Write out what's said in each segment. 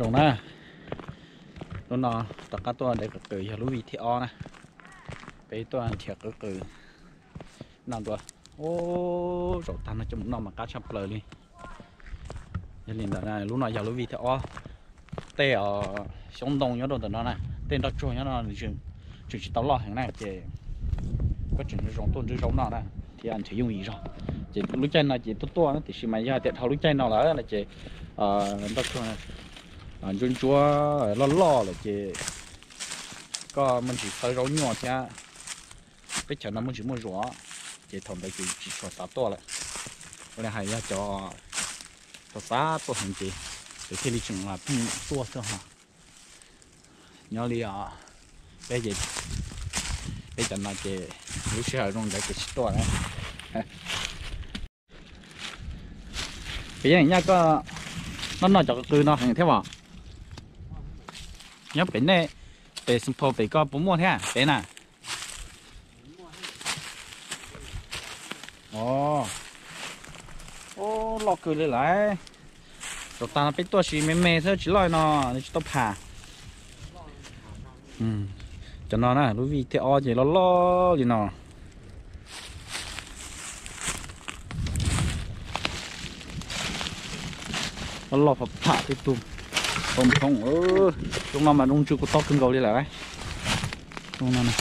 Zoo na, lub no rov qab tuaj nrhiav qwv qws yog lub vij thib ob na. Peb tuaj nrhiav qwv qws no dua. Ub, zaum tag no coj mus noj mas qab tshaj plaws li. Yog li ntawd lub no yog lub vij thib ob. Tej xyoob ntoo nyob rau ntawm no na, tej nroj tsuag nyob no nws tseem tsis tau loj heev na ces koj tseem zoo tuaj ntswb zaub noj na, thiab nrhiav yooj yim zog. Ces lub caij no ces tuaj tuaj tiam sis mas yog tias dhau lub caij no lawm no ces nroj tsuag ntsuab ntsuab loj loj lawm ces koj muaj ntsis xawb zaub nyuaj thiab. Teb chaws no muaj ntsis muaj zuag ces thaum ntawd ces tsis tshua xav tuaj lawm. Ua li hais yog cov xav xav tuaj heev ces lawv thiaj li tseem pheej tuaj xwb ho. Nyob li peb ces peb cov no ces lub sij hawm zoo ntawd ces tsis tuaj lawm. Peb yeej nyaj koj noj noj cov qw qw no heev thiab os. Nyob pem nej, pem Xeev Phau pem koj puas muaj thiab pem na? Ub, loj kawg li lawm. Zaum tas no peb tuaj tsis me me xwb tsis loj no, nws tsis tau pham. Cov no na lub vij thib ob ces loj loj li no. Loj loj pham pham thiab tus tau nphoo. Zoo no mas zoo ntsw kuv taub kawg nkaus li lawm. Zoo no na.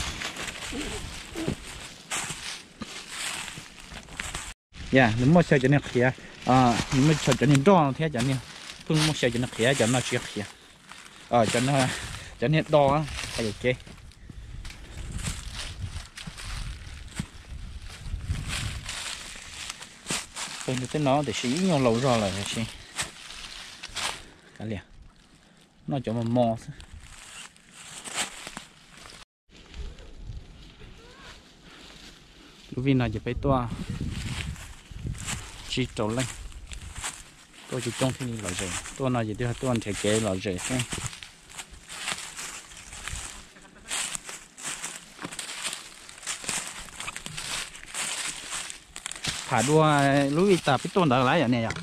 Yam nws muaj xyaw cov niag qhiav, nws muaj xyaw cov niag nroj no thiab cov niag, pheej muaj xyaw cov niag qhiav, cov no tsis qhiav. Cov niag do, qhov yam kev. Peb ntug teb no tiam sis ib nyuag laus zog lawm tiam sis kav liam, noj cov mos mos xwb. Lub vij no ces peb tuaj tsib rau leej, tuaj coob coob thiaj li lom zem. Tuaj no ces twb tuaj nrhiav kev lom zem xwb. Pham dua lub vij tas peb tuaj ntawd lawm yom niam yom.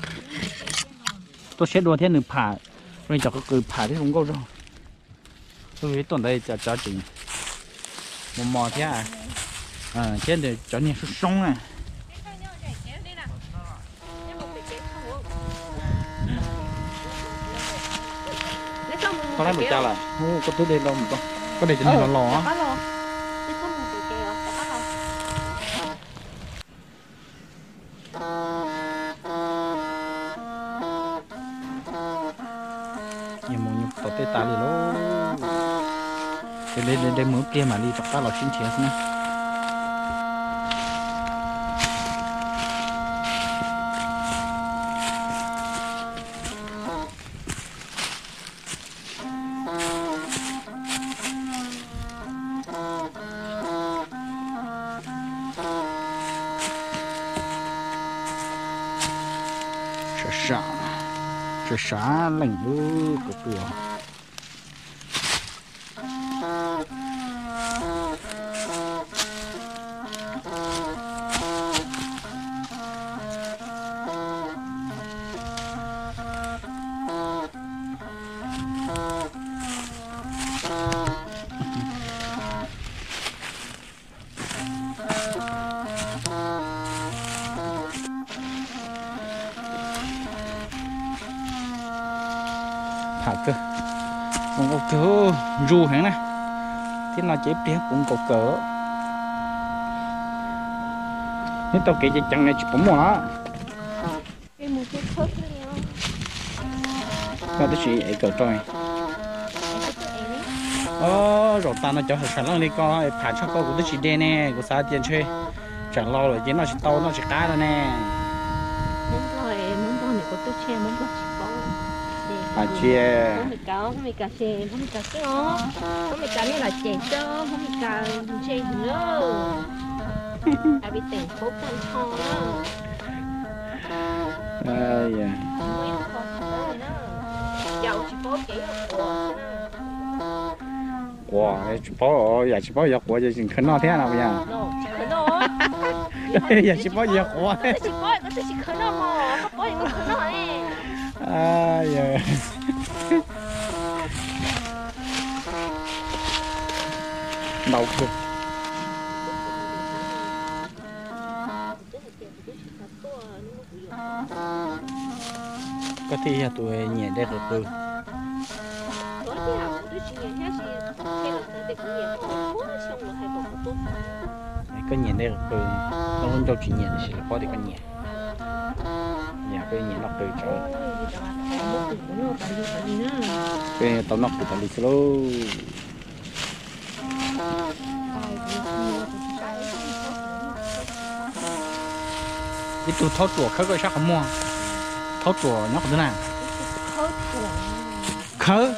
Tuaj siab dua thiab nws pham, zoo li cov qw qws pham thiab zoo nkauj zog. Lub vij tuaj ntawd cov tseem mos mos thiab, thiab cov niag soob soob na. Koj laib mus cas lawm? Koj de cov niag los los. Nyias mus nyias tom tej tas li lauj. Ces de de mus ib pliag mam li rov qab los sib nrhiav xwb na. Sab sab leej lub qw qw. Pham kawg, zoo nkauj kawg, ntsus heev na. Thiab no ces ib pliag kuv nkaus kawm. Neb tau kev ceev ceev ne tsis pom muaj los. Koj twb tsis ev kawm rau. Zaum tas no cov hawm sam leej li ko pham tshaj koj kuv twb tsis de ne, kuv xav tias ntshe tsam laus lawm ces noj tsis tau noj tsis qab no ne. Hais tias Quav, tsis paub, yam tsis paub yog quav ces tseem khaws noj thiab no puas yog? Yam tsis paub yog quav. Tau kiag. Koj thiaj yog tus nyiam de qw qw. Koj nyiam de qw qw, koj lub ncauj tsis nyiam tiam sis lawv paub tias koj nyiam. Yog koj nyiam noj qw tso, koj tau noj qw tas li xwb lauj. Ib tug thaub ruam khawb koj sab qhov muag. Thaub ruam nyob qhov twg na? Khawb.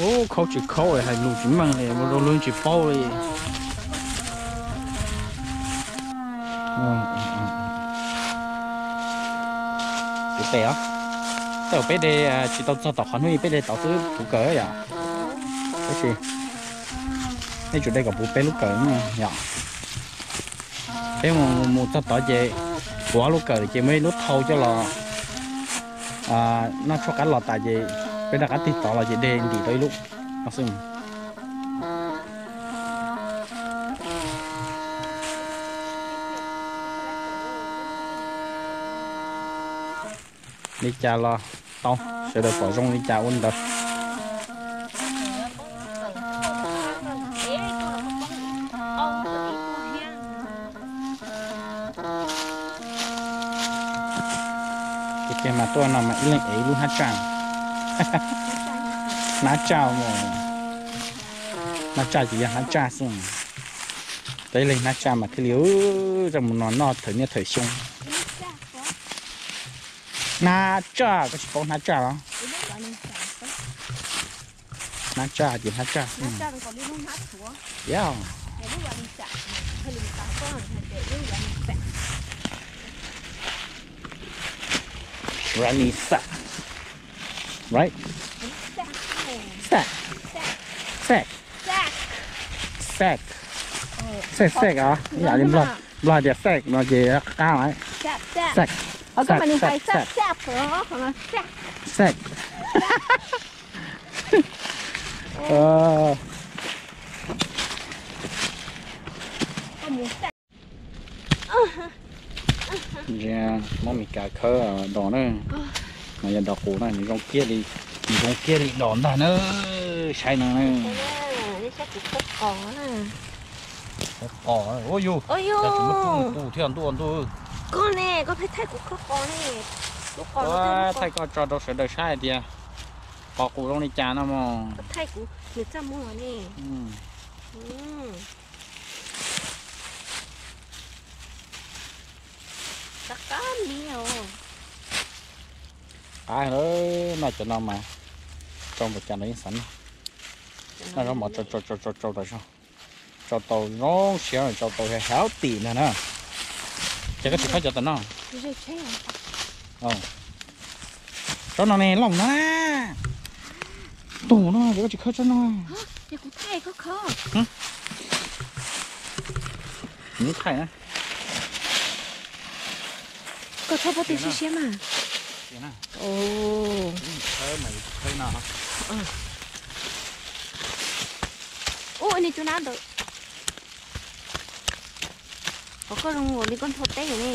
Ub, khawb tsis khawb hais lus tsis meej li, ua rau luag tsis paub li. Tus tes os, tej zaum peb de tsis tau txog tom qhov hnub peb de tod xwb puv kawg yom. Tab sis nej tsum de kom puv peb lub kawm yom. Peb mus mus txog tod ces puv ob lub kawm ces muaj ib lub thau coj los noj tshuaj qab los tas ces peb rov qab tig tod los ces de ntim rau ib lub no xwb. Li cas los tau, sawv daws pom zoo li cas ua li ntawd. Ces mas tuaj no mas ib leeg ev ib lub hnab tsaj. Hnab tsaj mus, hnab tsaj ces yog hnab tsaj xwb. Tau ib leeg hnab tsaj mas thiaj li zoo mus no noj thawm niaj thawm xyoo. Hnab tsaj, koj tsis paub hnab tsaj los? Hnab tsaj ces hnab tsaj xwb. Yog. Running sack. Right? Sack. Sack. Sack. Sack. Sack, sack os. Ib yam li Nplog, Nplog hais tias sack no ces qab lawm. Sack. Sack. Sack. Muab Mes Kas khawb dos na, mas yog dos qus na, nws zoo kiag li, nws zoo kiag li dos ntag na. Saib no na. Qos, ua yus, qus thiaj ntuj ntuj. Koj ne, koj pheej thaij kuv khawb qos ne. Thaij koj tso rau sawv daws saib hais tias qos qus zoo li cas no mog. Thaij kuv nws txaj muag ne. Qab qab li os. Qab lawm, noj cov no mas tsau npaum cas los yeej xav noj. Noj zaub mov tsau tsau tsau tsau tsau tas zog. Tsau tau zoo siab, tsau tau healthy ntag na. Ces koj tsis khawb cov tom no. Tsob no ne, looj no na. Tus no ces koj tsis khawb tsob no. Nws thaij na. Koj txhob pub tw siab siab mas. Ua ni cov nab ntawd. Qhov koj zoo nkaus li koj nrho teb ne.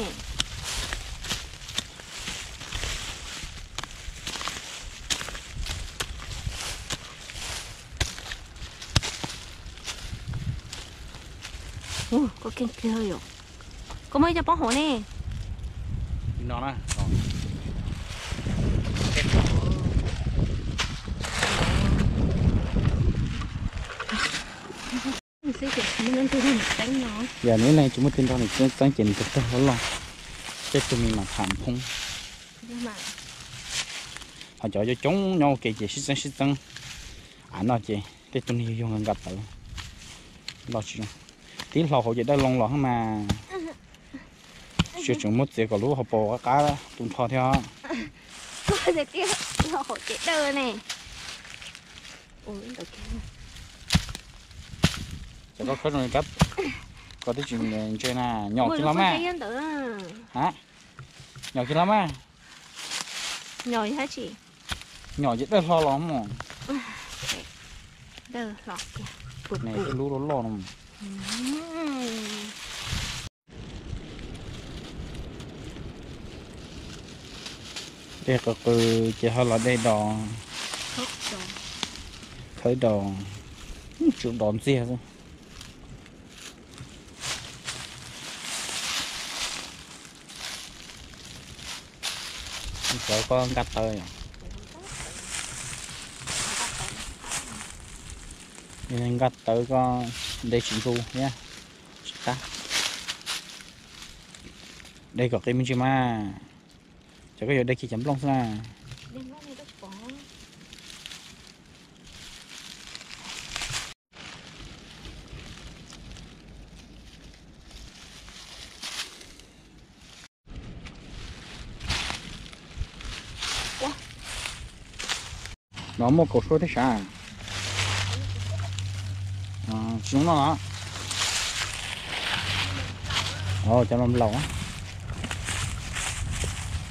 Koj keej kiag yom. Koj muaj ib co pob hauv ne. No na. Yog nws ib leeg tsis muaj twg nrog nws txeeb txeeb ces nws tag tag loj loj. Tej tug me mas tham phoob. Ho cov coob coob nyob ua ke ces sib txeeb sib txeeb. Av no ces tej tug neeg yug yug nqa nqa tawv los tsis zoo. Tib hlau hauv ces dawj loo los mas. Tsis tseem muab txiav kom lub hauv paus qab qab tu nrho thiab. Ces koj khawb zoo li rab, koj twb tsis ntse na, nyom kiag los mas. Ha, nyom kiag los mas. Nyom ces dawj hlo los mus. Dawj hlo kiag. Lub loj loj no. Dej qw qw ces ho los dej dos, khawb dos, tsum dos ntxiag xwb. Cov koj nkaj tawv, nkaj tawv koj de tsis ntsu thiab, tsis qab. De kom qi me ntsis mas, cov koj yuav de kiag cov nplooj xwb na. No muaj kaum suab thiab sav. Tsis zoo noj los. Cov no laus.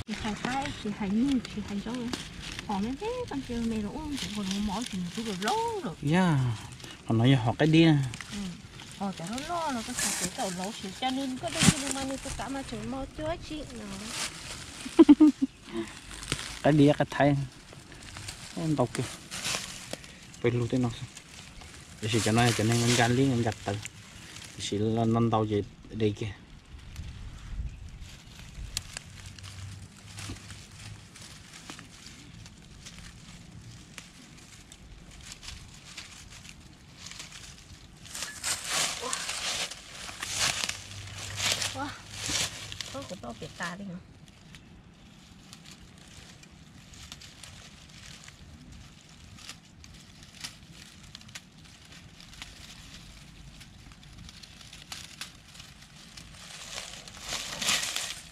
Tsis hais qaib, tsis hais nyuj, tsis hais zaub, hom me me koj ntsia me los ua ntsuv hauv no mov tsis nws tub laus laus lawm. Yog, qhov no yog hom qaib dib na. Hom cov loj loj no koj xav tias tau laus tsis cas nws koj dej nws mas nws tus kav mas tseem mos cuab tsis no. Qaib dib qaib thaib ntau kawg. Peb lug tej no xwb. Tiam sis cov no cov neeg nkag lib nkag tawv, tiam sis ntau ntau ces de kiag. Kuv tau piam tas li no.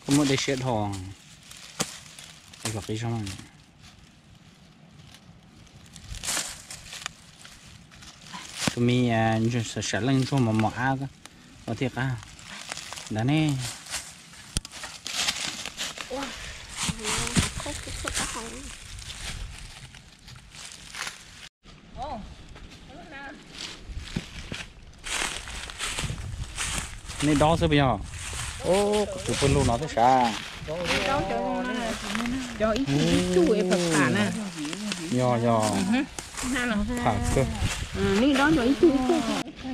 Koj muab dej siab dhos, es kom qi zoo. Tus me sam leej ntsuag mos mos ab ua thiaj qab ntag ne. Nej dob xwb puas yog? Ub, kuv pw lug no twb sav. Cov ib tug ib tug es pam pam na. Yog yog. Tham kawg. Nej dob cov ib tug ib tug.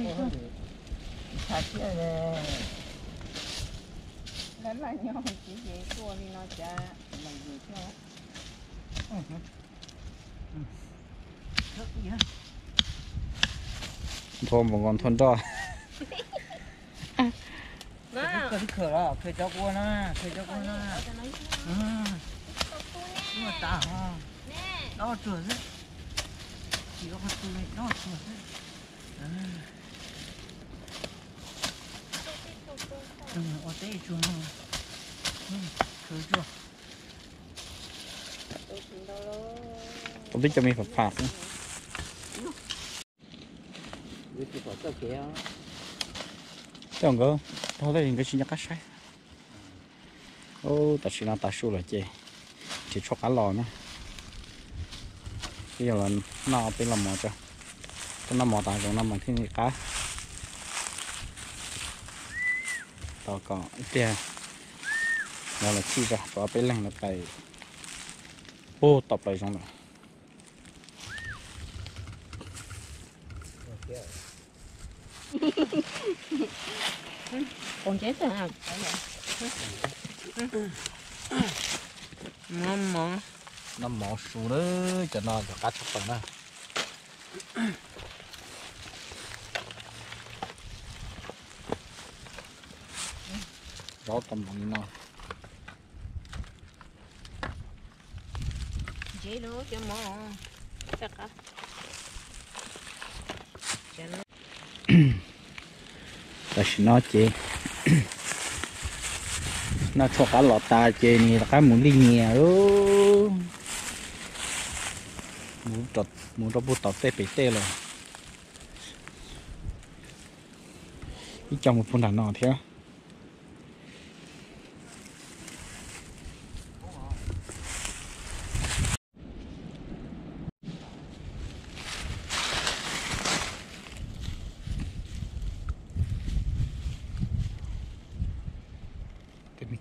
Nthua npaum nkaus nthua nroj. Khaws cov kuv na, khaws cov kuv na. Ua tas ho. Dob tsuag xwb. Tsis ua qhov tu li, dob tsuag xwb. Ua teb tsuag no. Khaws tsuag. Ua tib co me pham pham xwb. Tej nkawd, tej nkawd tsis nco qab saib. Ub, tam sim no tav su lawm ces tsis tshuaj qab los na. Peb yog los noj peb los mov tso. Peb noj mov tas zoo no mas thiaj li qab. Tos kom ib pliag no los txhij tso, peb leeg no pais puag tom plaws zoo lawm. Noj mov su lawm, cov no cov qab tshaj plaws na. Zaub tau npaum li no. Tam sim no ces noj tshuaj qab los tas ces nws rov qab mus lij nyias lawm. Mus rau puag tom tej pem tej lawm. Ib co mus puag nram no thiab.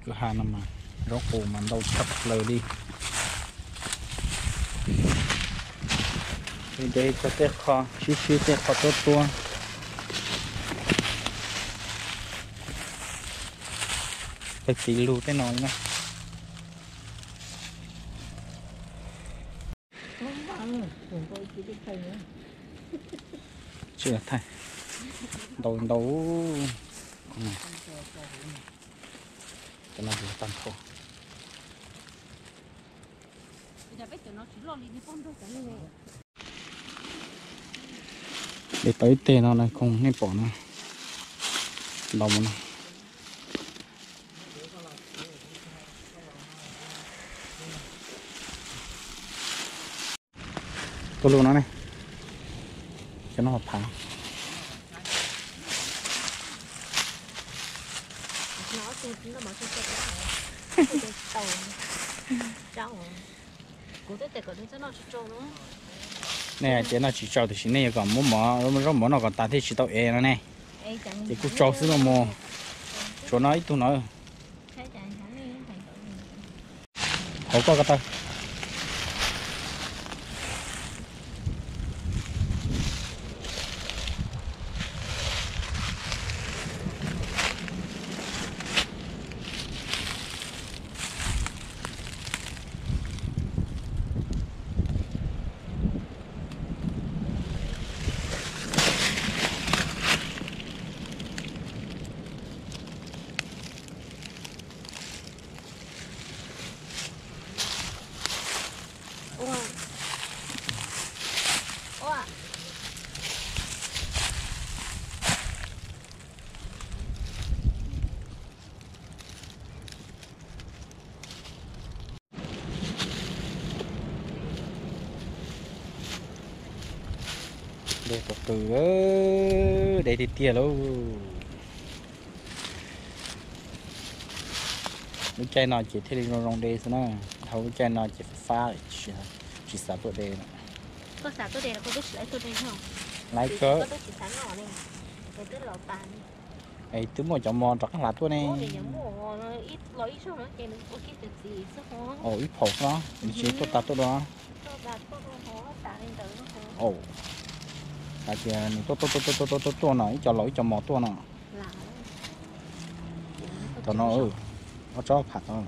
Kwj ha no mas zaub qus mas ntau tshaj plaws li. Ntev txog tej qho sib sib tej qho tuab tuab. Tawg txiv lug tej no li na. Tsis thaij ntau ntau. Cov no ces tag nrho. De tau ib teg no na, koog nej pom no, ntau mus no. Tuaj lug no ne, cov no phav. Nej hais tias noj tsis tsau tiam sis nej yuav kom muab mov, zaub mov noj kom tas thiaj tsis tau ev no ne. Ces kuj tsau xwb no mus. Tsuav no ib tug no. Hauv koj ko taw. De qus qws, de tiag tiag lauj. Lub caij no ces thiaj li zoo zoo de xwb na. Dhau lub caij no ces fab fab, tsis xav tuaj de lawm. Laiv kawg. Es twb muaj cov mos rov qab hlav tuaj ne. Ib phaum xwb los nws tsis tuaj tag tuaj dua. Hais tias nws tuaj tuaj tuaj tuaj tuaj no, ib co laus ib co mos tuaj no. Thaum no, ob tsob pham tod.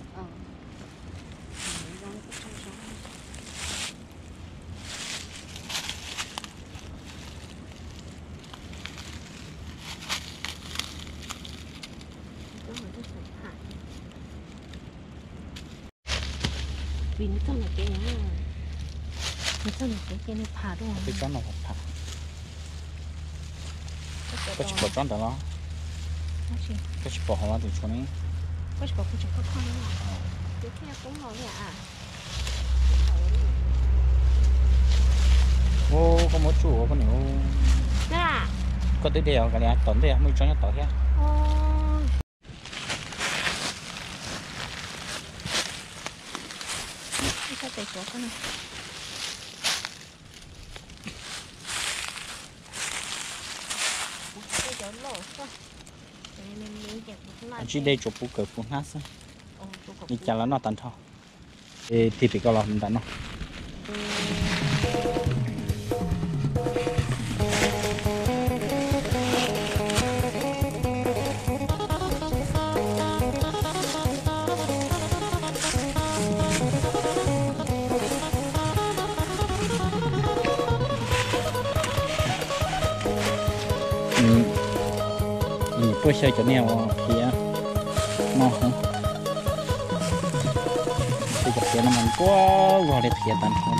Vim nws txog nram kev, nws txog nram kev ces nws pham dua. Twb tsob no pham. Koj tsis pom tsob ntawd los? Koj tsis pom hauv los tus tshuav ne? Koj tsis pom kuv tseem khoj khoj ne. Ub, koj muab tsuj ua koj niam. Koj twb de os, kav liam tom ntej muaj ib tsob nyob tod thiab. Tsis de tsuas puv kawm puv hnab xwb. Li cas los noj tag nrho. Es tig pem ko los nram no. Tuaj xyaw cov niag uas qhiav no, cov qhiav no mas nquag vog li qhiav tag nrho.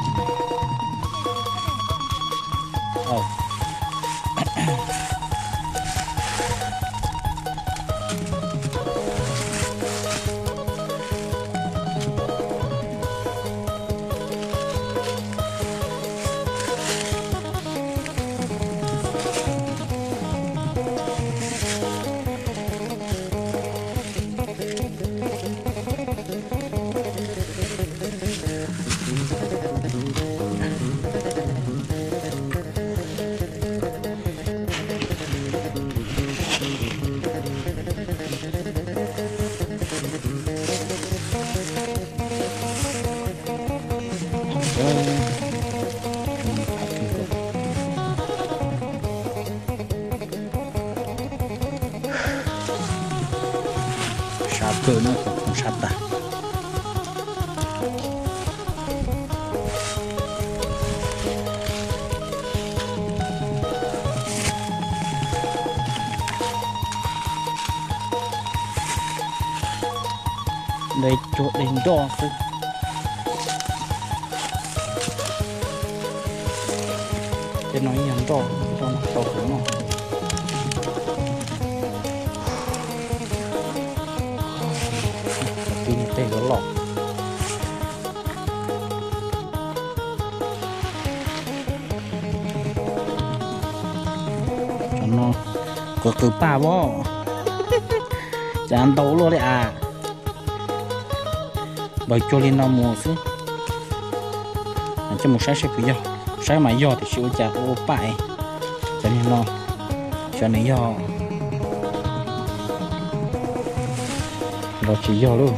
Kawg no kom khoom sab tas. Dej cuag dej nroj xwb. Tej no ib yam nroj, nroj no tau kuv noj. Tib tej loj loj. Cov no qw qw paj voj, cas ntau luaj li as. Npaws cuag li no mus xwb. Coj mus saib seb puas yog, saib mas yog tiam sis ua cas ua paj es. Cov niag no, xyov nws yog los tsis yog lauj.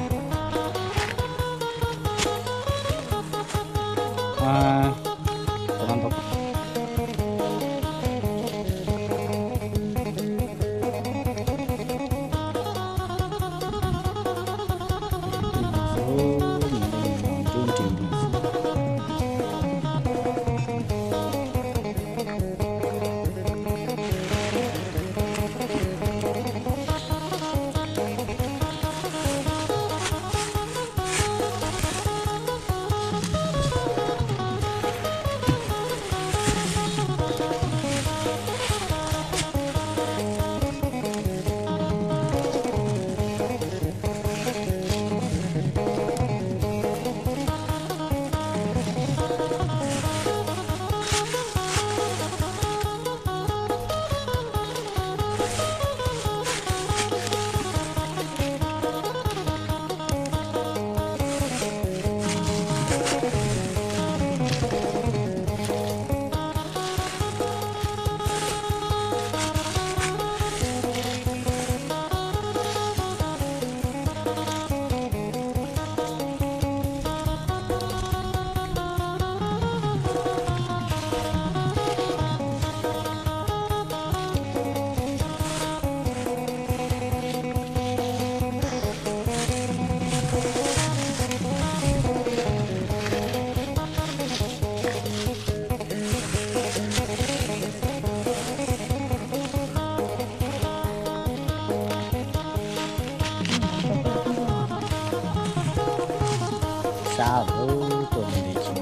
Sab lawm, tuaj mus li tsis,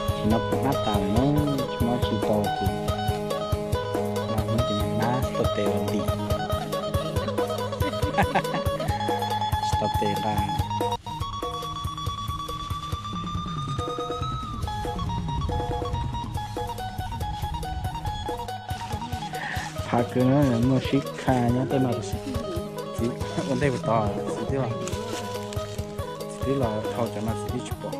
tsis no kuv hnab tas lawm na, tsis muab tsis tau ces no hnub ces hnab tuaj tes los ntim, tsis tau tes nqa. Phaj kawg, muaj sib kha nyob tej no. Txiv ua ntej puas tod, txiv twb, txiv twb los dhau cov no txiv twb tsis pom.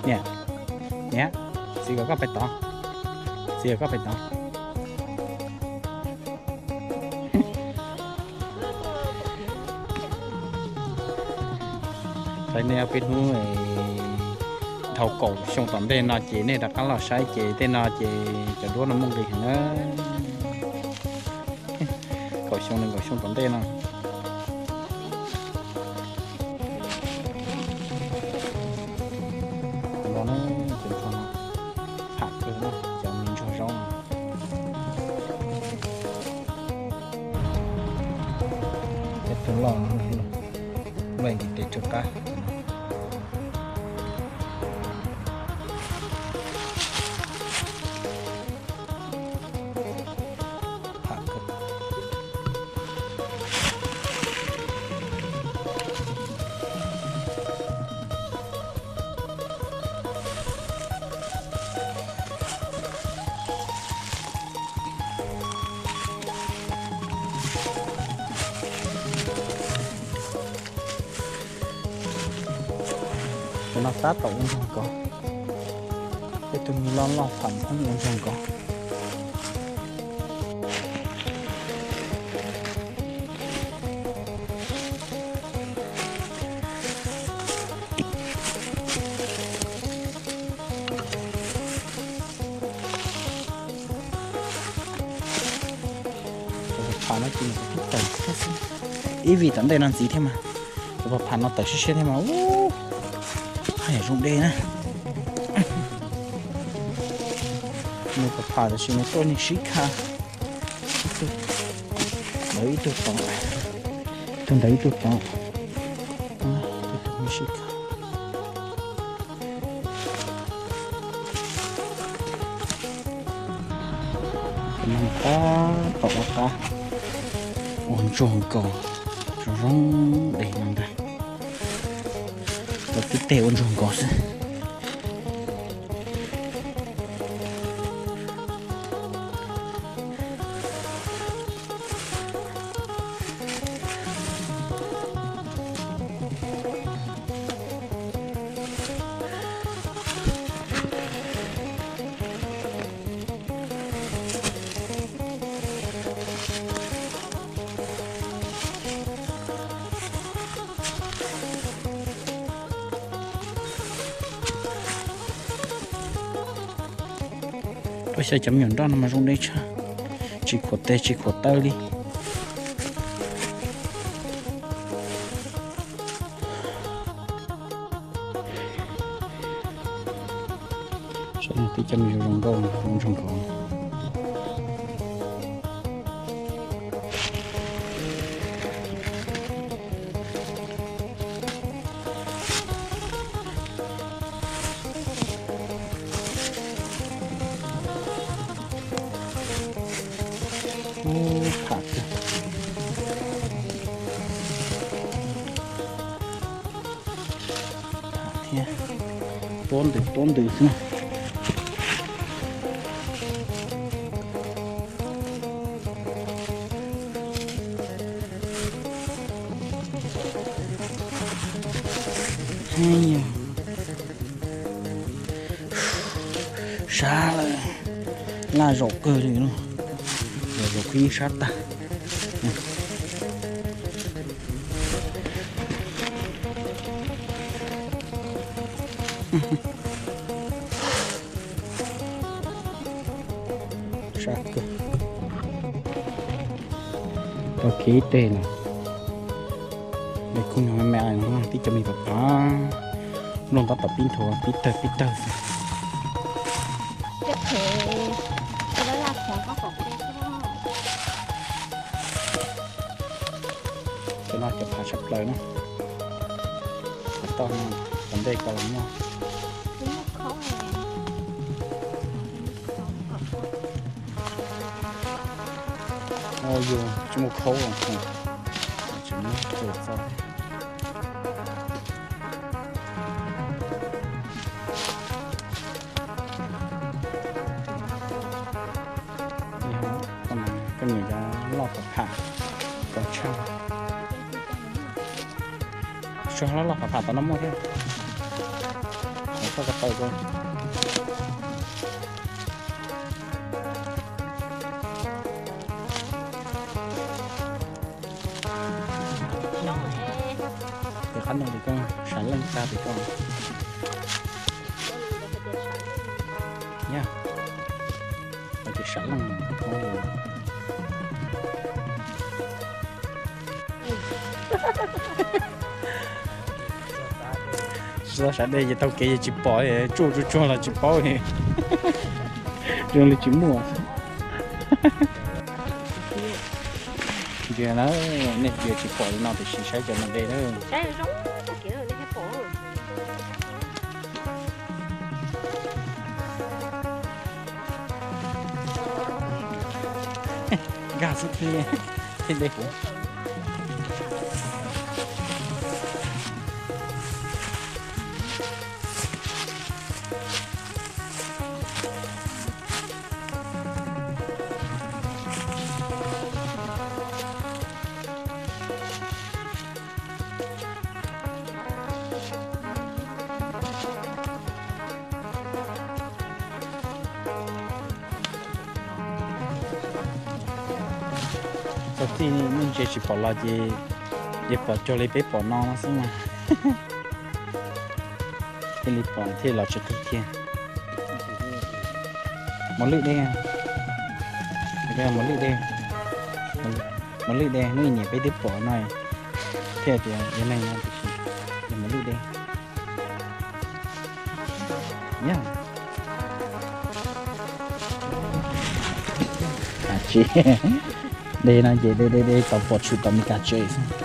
Niam, niam, txiv kom koj pais tod, txiv kom koj pais tod. Thaum nej peb hnub dhau kaum xyoo tom ntej no ces nej rov qab los saib ces tej no ces cov duab no muaj nqis heev na. Kaum xyoo nees nkaum xyoo tom ntej no. Tus no na, tus ntxhua no, pham kawg na, cov me ntsuag zaub no. Tej tug loj, loj ntim tes tsw qab. No tab tom ua ntsoog ko. Tej tug me loj loj pham pheej ua ntsoog ko. Cov pham no ces nws kuj tawm thiab xwb. Ib vim tom ntej no ntxiv thiab mas, cov pham no tawm siab siab thiab mas, ub, haj yam zoo dej na. Nws pham pham tab sis nws tuaj niag sib kha. Ib tug ntawd ib tug tod, ib tug ntawd ib tug tod. Ib tug me sib kha. Tab tom ua qab ua ntsuag nkaus, zoo zoo dej no ntag. Lawv twb tej ua ntsuag nkaus xwb. Ua xyov cov me nyuam nroj no mas zoo deb tshaj, tsis khuam tes tsis khuam taw li. Saib no tib co me zoo zoo nkauj, zoo nkauj. Ub, pham kawg. Thiab tuab ntws tuab ntws xwb na. Heev, sab lawm, laj zaum kawg li no, zaum zaum khib sab tag. Sab kawg. Tau khiav ib teg lawm. Dej kub nyuag me me no, tib co me pam pam. Nplooj tab tom pib nthuav pib tawg pib tawg xwb. Cov no cov phav tshaj plaws na. Phav toj no, tom ntej ko los muaj. Yus tsis muaj khaub los tseem muab txuas txog. Koj niam cov loj pham pham, koj tshaj. Tsuas loj loj pham pham tom no muaj thiab. Qhov koj ko taw ko. Tes qab no ces koj sam leej tag tes koj. Yog, ces sam leej koj. Tsis tau sav dej ces taug kev ces tsis pom, tsuj tsuag tsuag los tsis paub li. Zoo li tsis muaj. Ntsia na, nej ntsia tsis pom li no tiam sis saib cov no dej na. Nkag xwb thiaj, thiaj dej huv. Txog txij nej ntsia tsis pom los ces, ces pom cuag li peb pom no no xwb mas. Thiaj li pom thiaj los tsis qis thiab. Mos lwj dej, mos lwj dej, mos lwj dej hnub ib niam peb twb pom no, thiaj tias yog neeg no tiam sis yog mos lwj dej. Yog, tsis, dej no ces dej dej dej tau pom tshwm tom Meskas tsev xwb.